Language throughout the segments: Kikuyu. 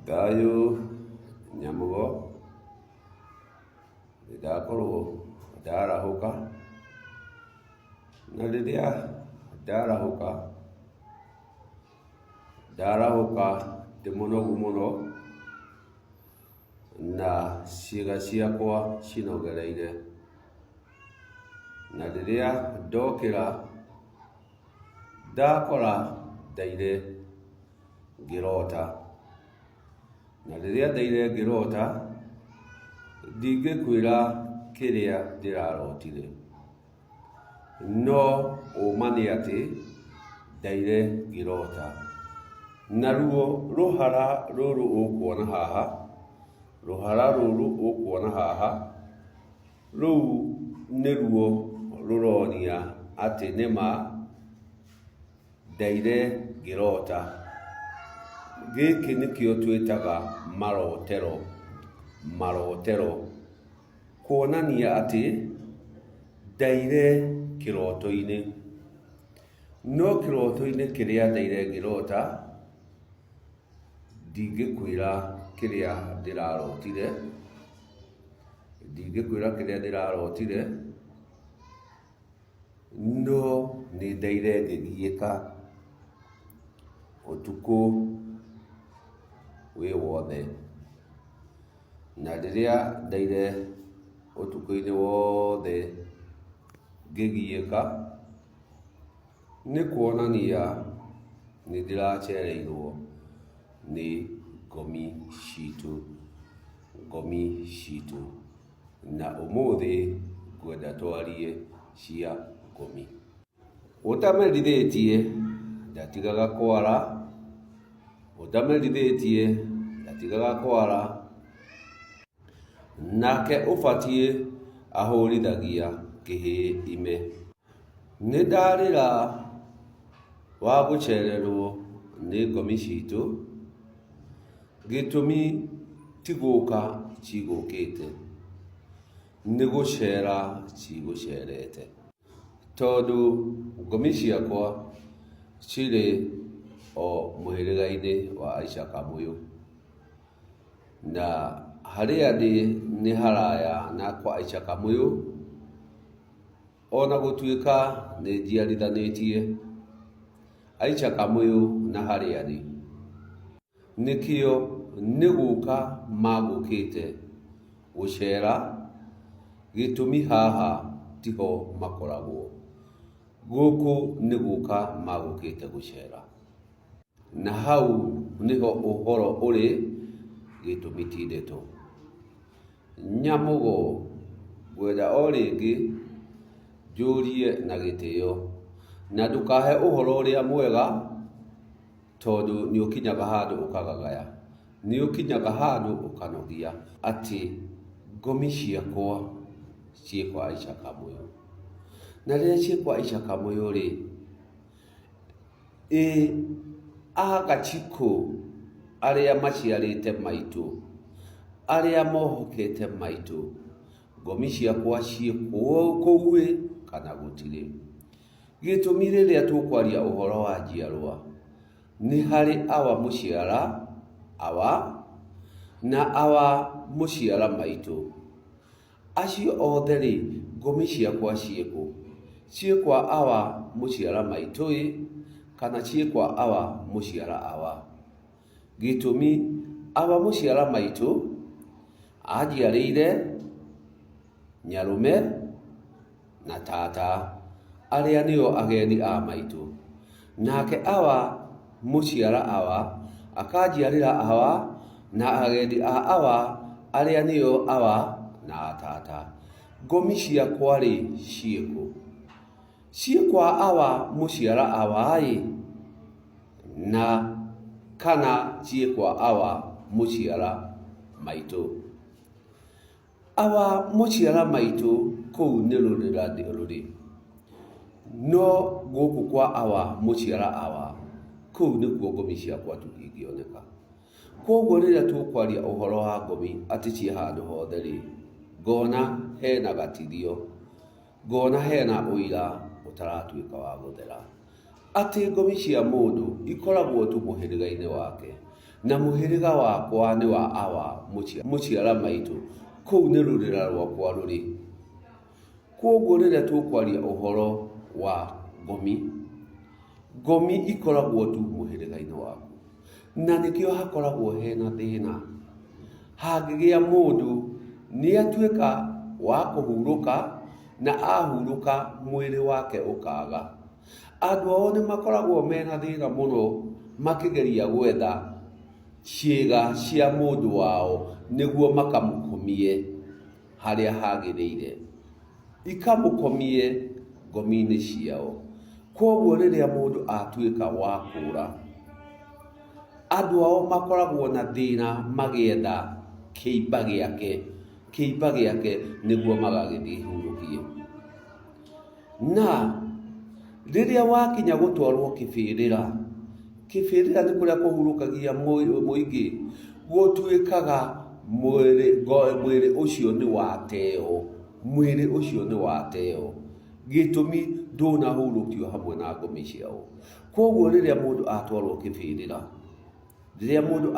Thayũ Nyamũgo, nĩndakorwo ndarahũka, na rĩrĩa ndarahũka, ndarahũka ndĩ mũnogu mũno, na ciĩga ciakwa cinogereire. Na rĩrĩa ndokĩra, ndakora ndaire ngĩrota. Na rĩrĩa ndaire ngĩrota, ndingĩkwĩra kĩrĩa ndĩrarotire, no ũma nĩ atĩ ndaire ngĩrota. Naruo rũhara rũrũ ũkuona haha, rũhara rũrũ ũkuona haha, rũu nĩruo rũronia atĩ nĩma Ndaire ngĩrota. Gĩkĩ nĩkĩo twĩtaga marotero, marotero. Kuonania atĩ ndaire kĩroto-inĩ. No kĩroto-inĩ kĩrĩa ndaire ngĩrota, ndingĩkwĩra kĩrĩa ndĩrarotire, ndingĩkwĩra kĩrĩa ndĩrarotire. No nĩ ndaire ngĩgiĩka ũtukũ wĩ wothe. Na rĩrĩa ndaire ũtukũ-inĩ wothe ngĩgiĩka, nĩ kuonania nĩ ndĩracereirwo nĩ ngomi citũ, ngomi citũ. Na ũmũthĩ ngwenda twarie cia ngomi. Ũtamerithĩtie ndatigaga kwara, ũtamerithĩtie ndatigaga kwara, nake ũbatiĩ ahũrithagia kĩhĩĩ ime. Nĩ ndarĩra wa gũcererwo nĩ ngomi citũ, Gĩtũmi ti gũka cigũkĩte, nĩ gũcera cigũcerete. Tondũ ngomi ciakwa cirĩ o mũhĩrĩga-inĩ wa Aisha Kamũyũ, na harĩa ndĩ nĩ haraya na kwa Aisha Kamũyũ, ona gũtuĩka nĩ njiarithanĩtie Aisha Kamũyũ na harĩa ndĩ. Nĩkĩo nĩ gũka magũkĩte gũcera, gĩtũmi haha tiho makoragwo. Gũkũ nĩ gũka magũkĩte gũcera. Na hau nĩho ũhoro ũrĩ, gĩtũmi ti ndeto. Nyamũgo, ngwenda o rĩngĩ njũrie na gĩtĩo, na ndũkahe ũhoro ũrĩa mwega tondũ nĩ ũkinyaga handũ ũkagagaya, nĩ ũkinyaga handũ ũkanogia atĩ ngomi ciakwa ciĩ kwa Aisha Kamũyũ. Na rĩrĩa ciĩ kwa Aisha Kamũyũ rĩ, ĩ Agachikũ arĩa maciarĩte maitũ, arĩa mohokete maitũ, ngomi ciakwa ciĩ kũu ĩ kana gũtirĩ? Gĩtũmi rĩrĩa tũkwaria ũhoro wa njiarwa, nĩ harĩ awa mũciara awa na awa mũciara maitũ. Acio othe-rĩ, ngomi ciakwa ciĩ kũ? Ciĩ kwa awa mũciara maitũ-ĩ, kana ciĩ kwa awa mũciara awa? Gĩtũmi, awa mũciara maitũ anjiarĩire nyarũme na tata, arĩa nĩo agendi a maitũ. Nake awa mũciara awa akanjiarĩra awa na agendi a awa, arĩa nĩo awa na tata. Ngomi ciakwa-rĩ, ciĩ kũ? Ciĩ kwa awa mũciara awa-ĩ, na kana ciĩ kwa awa mũciara maitũ? Awa mũciara maitũ kũu nĩ rũrĩra rũrĩ, no gũkũ kwa awa mũciara awa, kũu nĩkuo ngomi ciakwa tu ingĩoneka. Kwoguo rĩrĩa tũkwaria ũhoro wa ngomi atĩ ciĩ handũ hothe rĩ, ngona hena gatithio, ngona hena ũira ũtaratuĩka wa gũthera. Atĩ ngomi cia mũndũ ikoragwo tu mũhĩrĩga-inĩ wake. Na mũhĩrĩga wakwa nĩ wa awa mũciara maitũ, kũu nĩ rũrĩra rwakwa rũrĩ. Kwoguo rĩrĩa tũkwaria ũhoro wa ngomi, ngomi ikoragwo tu mũhĩrĩga-inĩ waku. Na nĩkĩo hakoragwo hena thĩna. Hangĩgĩa mũndũ nĩ atuĩka wa kũhurũka, na ahurũka mwĩrĩ wake ũkaga. Andũ ao nĩ makoragwo mena thĩna mũno makĩgeria gwetha ciĩga cia mũndũ wao nĩguo makamũkomie harĩa hagĩrĩire, ikamũkomie ngomi-inĩ ciao. Kwoguo rĩrĩa mũndũ atuĩka wa kũra, andũ ao makoragwo na thĩna magĩetha kĩimba gĩake, kĩimba gĩake nĩguo magagĩthiĩ hurũkie. Na rĩrĩa wakinya gũtwarwo kĩbĩrĩra, kĩbĩrĩra nĩ kũrĩa kũhurũkagia mũingĩ, gũtuĩkaga mwĩrĩ ũcio nĩ wateo, mwĩrĩ ũcio nĩ wateo. Gĩtũmi ndũnahurũkio hamwe na ngomi ciao. Koguo rĩrĩa mũndũ atwarwo kĩbĩrĩra, rĩrĩa mũndũ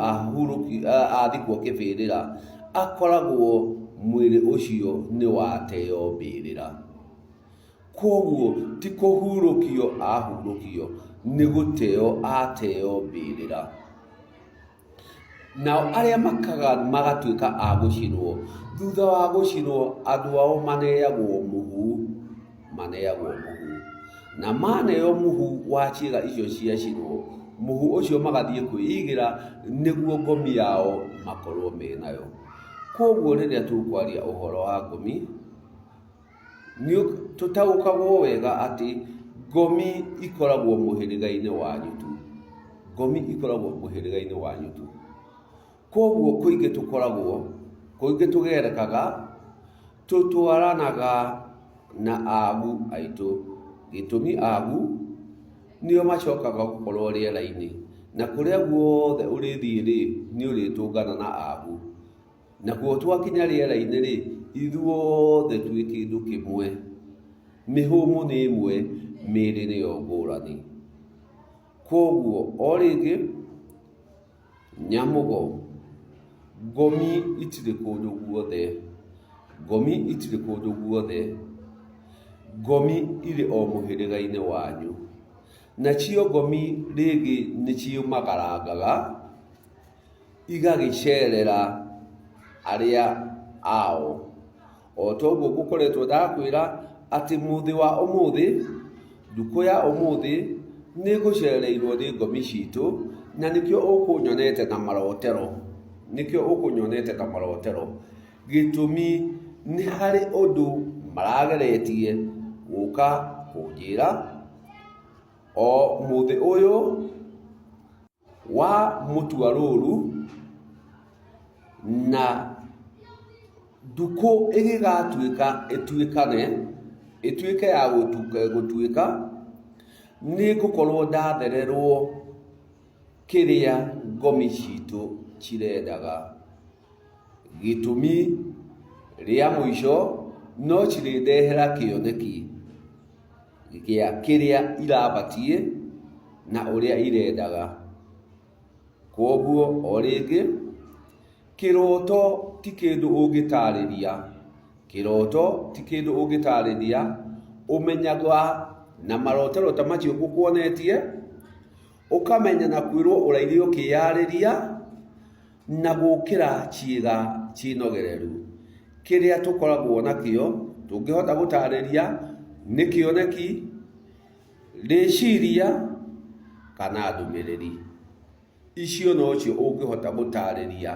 athikwo kĩbĩrĩra, akoragwo mwĩrĩ ũcio nĩ wateo mbĩrĩra. Kwoguo ti kũhurũkio ahurũkio, nĩ gũteo ateo mbĩrĩra. Nao arĩa makaga magatuĩka a gũcinwo, thutha wa gũcinwo andũ ao maneagwo mũhu, maneagwo mũhu. Na maneo mũhu wa ciĩga icio ciacinwo, mũhu ũcio magathiĩ kwĩigĩra nĩguo ngomi yao makorwo menayo. Kwoguo rĩrĩa tũkwaria ũhoro wa ngomi, nĩ tũtaũkagwo wega atĩ ngomi ikoragwo mũhĩrĩga-inĩ wanyu tu. Ngomi ikoragwo mũhĩrĩga-inĩ wanyu tu. Kwoguo kũingĩ tũkoragwo, kũingĩ tũgerekaga, tũtwaranaga na agu aitũ. Gĩtũmi agu nĩo macokaga gũkorwo rĩera-inĩ, na kũrĩa guothe ũrĩthiĩ-rĩ, nĩ ũrĩtũngana na agu. Nakuo twakinya rĩera-inĩ-rĩ, ithuothe twĩ kĩndũ kĩmwe. Mĩhũmũ nĩ ĩmwe, mĩĩrĩ nĩyo ngũrani. Kwoguo o rĩngĩ, nyamũgo, ngomi itirĩ kũndũ guothe, ngomi itirĩ kũndũ guothe, ngomi irĩ o mũhĩrĩga-inĩ wanyu. Nacio ngomi rĩngĩ nĩ ciumagarangaga, igagĩcerera arĩa ao. O ta ũguo ngũkoretwo ndakwĩra atĩ mũthĩ wa ũmũthĩ, ndukũ ya ũmũthĩ, nĩ ngũcereirwo nĩ ngomi citũ, na nĩkĩo ũkũnyonete na marotero, nĩkĩo ũkũnyonete na marotero. Gĩtũmi nĩ harĩ ũndũ marageretie gũka kũnjĩra, o mũthĩ ũyũ wa mũtua rũru, na ndukũ ĩgĩgatuĩka ĩtuĩkane, ĩtuĩke ya gũtuĩka, nĩ ngũkorwo ndathererwo kĩrĩa ngomi citũ cirendaga. Gĩtũmi rĩa mũico no cirĩndehera kĩoneki gĩa kĩrĩa irabatiĩ na ũrĩa irendaga. Kwoguo o rĩngĩ, kĩroto ti kĩndũ ũngĩtarĩria, kĩroto ti kĩndũ ũngĩtarĩria, ũmenyaga na marotero ta macio ngũkuonetie, ũkamenya na kwĩrwo ũraire ũkĩyarĩria, na gũkĩra ciĩga ciĩnogereru. Kĩrĩa tũkoragwo nakĩo tũngĩhota gũtarĩria nĩ kĩoneki, rĩciria kana ndũmĩrĩri. Icio nocio ũngĩhota gũtarĩria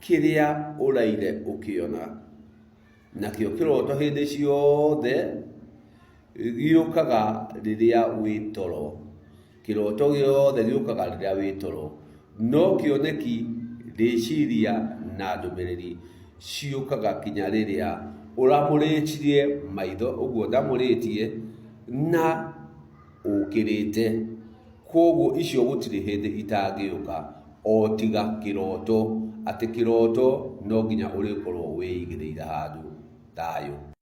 kĩrĩa ũraire ũkĩona. Nakĩo kĩroto hĩndĩ ciothe gĩũkaga rĩrĩa wĩ toro. Kĩroto gĩothe gĩũkaga rĩrĩa wĩ toro. No kĩoneki, rĩciria na ndũmĩrĩri ciũkaga kinya rĩrĩa ũramũrĩtie maitho ũguo ndamũrĩtie na ũkĩrĩte. Kwoguo icio gũtirĩ hĩndĩ itangĩũka o tiga kĩroto, atĩ kĩroto no nginya ũrĩkorwo wĩigĩrĩire handũ. Thayũ.